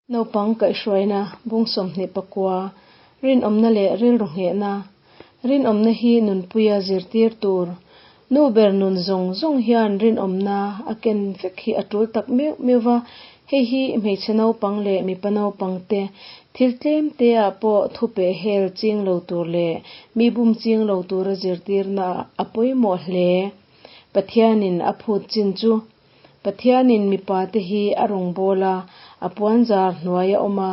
Naupang kaihhruaina bung 29, Rinawmna leh rilru nghehna. Rinawmna hi nunpuia zirtir tur. Nu ber nun zawng zawng hian rinawmna a ken vek hi a tul tak meuh meuh va, hei hi hmeichhe naupang leh mipa naupang te thil tlem te ah pawh thu peh hel ching lo tur leh mi bum ching lo tura zirtirna a pawimawh hle. Pathianin a phut chin chu Pathianin mipate hi a rawngbâwl a, a puanzâr hnuai a awm a,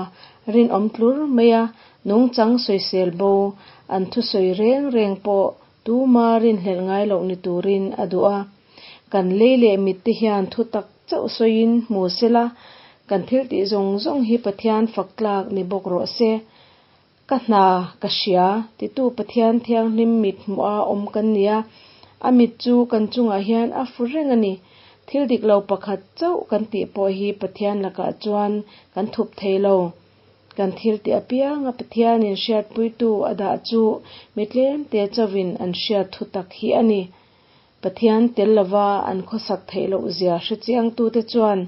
rinawm tlur mai a, nungchang sawisel bo, an thusawi rêng rêng pawh tuma rinhlelh ngai loh ni tûrin a duh a. Kan lei leh mitte hian thu tak chauh sawiin hmu sela, kan thiltih zawng zawng hi Pathian fak tlâk ni bawk rawh se. Ka hna ka hria, titu Pathian thianghlim mit hmuha awm kan ni a, a mit chu kan chungah hian a fu reng a ni. Thil dik lo pakhat chauh kan tih pawh hi Pathian lakah chuan kan thup thei lo. Kan thil tih apianga Pathianin hriatpuitu a dah chu mi tlemte chauhin an hriat thu tak hi a ni. Pathian tel lova an khawsak theih loh zia hre chiangtute chuan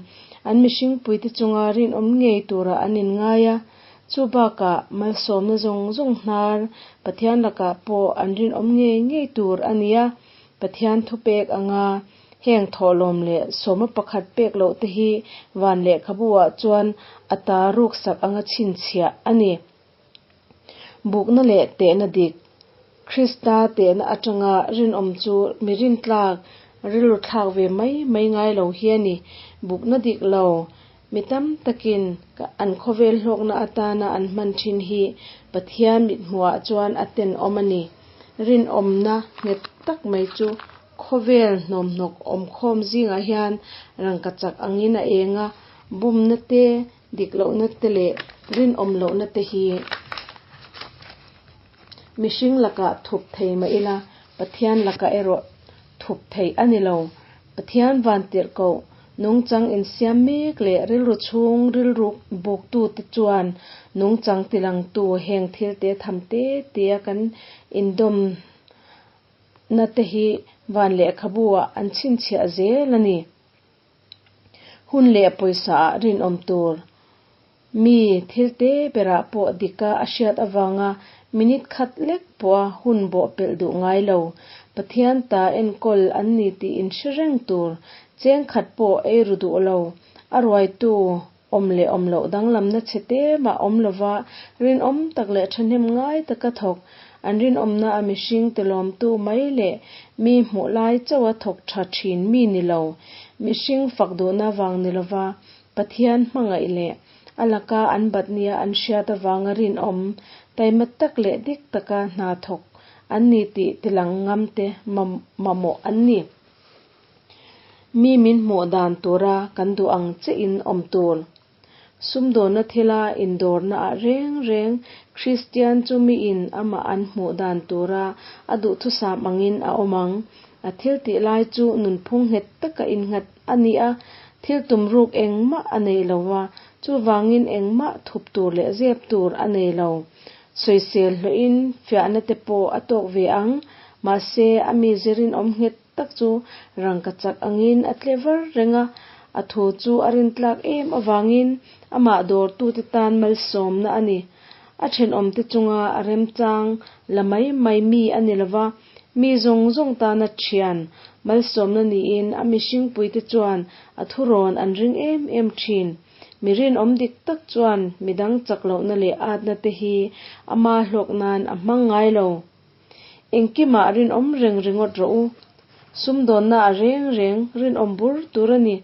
an mihringpuite chunga rinawm ngei turah an inngai a, chu bakah malsawmna zawng zawng hnar Pathian lakah pawh an rinawm ngei ngei tur a ni a, Pathian thupek anga heng thawhlawm leh sawma pakhat pek loh te hi van lehkhabu ah chuan a ta ruksak anga chhinchhiah a ni. Bukna leh tehna dik. Krista tehna atanga rinawm chu mi rintlak, rilru thlak ve mai mai ngai lo hi a ni. Bukna dik lo, mi tam takin an khawvel hlawkna atana an hman thin hi Pathian mithmuhah chuan a tenawm a ni. Rinawmna nghet tak mai chu khawvel hnawmhnawk awmkhawm zingah hian rangkachak angin a eng a, bumna te, Dik lohna te leh rinawm lohna te hi mihring lakah thup thei mah ila, Pathian lakah erawh thup theih a ni lo. Pathian vantirhkoh nungchang insiam mek leh rilru chhung rilru buktute chuan nungchang tilangtu heng thilte tham te tea kan indawmna te hi van lehkhabu ah an chhinchhiah zel a ni. Hun leh pawisa ah rinawm tur. Mi thil te berah pawh dika a hriat avanga minute khat lek pawha hun bawh pelh duh ngai lo. Pathian ta enkawl an ni tih in hre reng tur. Cheng khat pawh ei ru duh lo. A ruaitu awm leh awm loh danglamna chhe te mah awm lova rinawm tak leh thahnem ngai taka thawk an rinawmna a mihring tilawmtu mai leh mi hmuh lai chauha thawk tha thin mi ni lo, mihring fak duhna vang ni lova Pathian hmangaih leh a laka an bat nia an hriat avanga rinawm taima tak leh dik taka hna thawk an ni tih tilang ngam te mamawh an ni. Mi min hmuh dan tura kan duh ang chiah in awm tur. Sumdawnna thila indawrna ah reng reng Kristian chu miin amah an hmuh dan tura a duhthusam angin a awm ang. A thil tih lai chu nunphung nghet taka innghat a ni a, thil tum ruk engmah a nei lo a, chuvangin engmah thup tur leh zep tur a nei lo. Sawisel hlawhin fiahna te pawh a tawk ve ang, mahse a mi zirinawm nghet tak chu rangkachak angin a tle var reng a, a thu chu a rintlak em avangin amah dawrtute tan malsawmna a ni. A thenawmte chunga a remchang la mai mai mi a ni lova, mi zawng zawng tana thian malsawmna niin a mihringpuite chuan a thurawn an ring em em thin. Mi rinawm dik tak chuan midang chak lohna leh atna te hi ama hlawk nan a hmang ngai lo. Engkimah rinawm reng ringawt rawh u. Sumdawnna a reng reng rinawm bur tur a ni.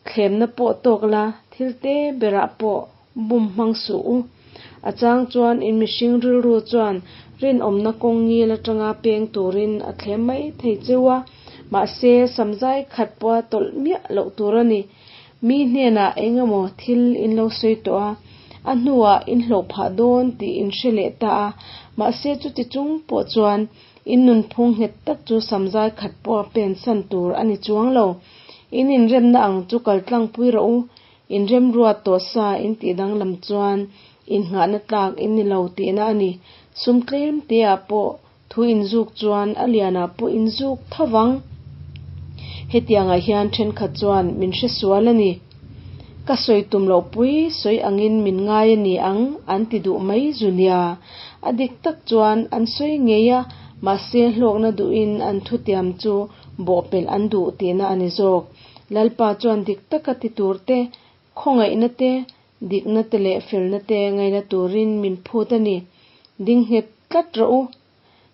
Thlemna pawh tawk la, thil te berah pawh bum hmang suh u. A chang chuan in mihring rilru chuan rinawmna kawng ngil atanga peng turin a thlem mai thei cheu a, mahse samzai khat pawha tawlh miah loh tur a ni. Mi hnenah eng emaw thil in lo sawi tawh a, a hnuah in hlawh phah dawn tih in hre leh ta a, mahse chuti chung pawh chuan in nunphung nghet tak chu samzai khat pawha pensan tur a ni chuang lo. In inremna ang chu kal tlangpui rawh u, inremruat tawh sa in tih danglam chuan innghahna tlak in ni lo tihna a ni. Sum tlem teah pawh Thu inzuk chuan a lianah pawh inzuk tho vang. Hetiangah hian thenkhat chuan min hre sual a ni. Ka sawi tum loh pui sawi angin min ngai a ni ang an ti duh mai zu nia. A dik tak chuan an sawi ngei a, mahse hlawkna duhin an thutiam chu bawhpelh an duh tihna a ni zawk. Lalpa chuan dik taka ti tur te, khawngaihna te, dikna te leh felna te ngaina turin min phut a ni. Ding nghet tlat rawh u.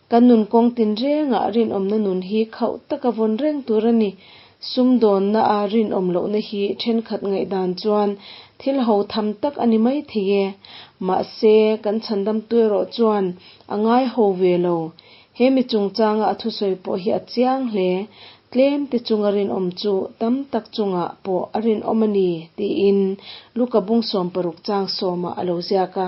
Kan nun kawng tinrengah rinawmna nun hi khauh taka vawn reng tur a ni. Sumdawnna a rinawm lohna hi thenkhat ngaihdan chuan thil ho tham tak a ni mai thei e. Mahse, kan chhandamtu erawh chuan a ngai ho ve lo. He mi chungchanga a thusawi pawh hi a chiang hle. Tlem te chunga rinawm chu tam tak chungah pawh a rinawm a ni, tiin Luka bung 60 chang sawmah a lo ziak a.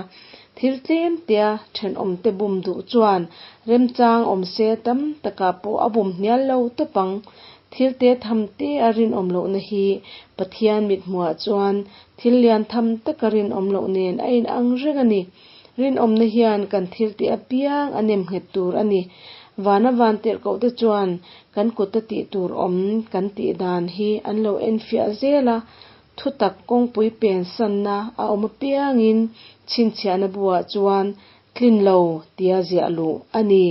Thil tlem tea thenawmte bum duh chuan remchang awm se tam takah pawh a bum hnial lo tawp ang. Thil te tham te a rinawm lohna hi Pathian mithmuhah chuan thil lian tham taka rinawm loh nen a inang reng a ni. Rinawmna hian kan thil tih apiang a nem nghet tur a ni. Vana van tirhkohte chuan kan kuta tih tur awm kan tih dan hi an lo enfiah zel a, Thutak kawngpui pensanna a awm apiangin chhinchhiahna buah chuan tlin lo tia ziah luh a ni.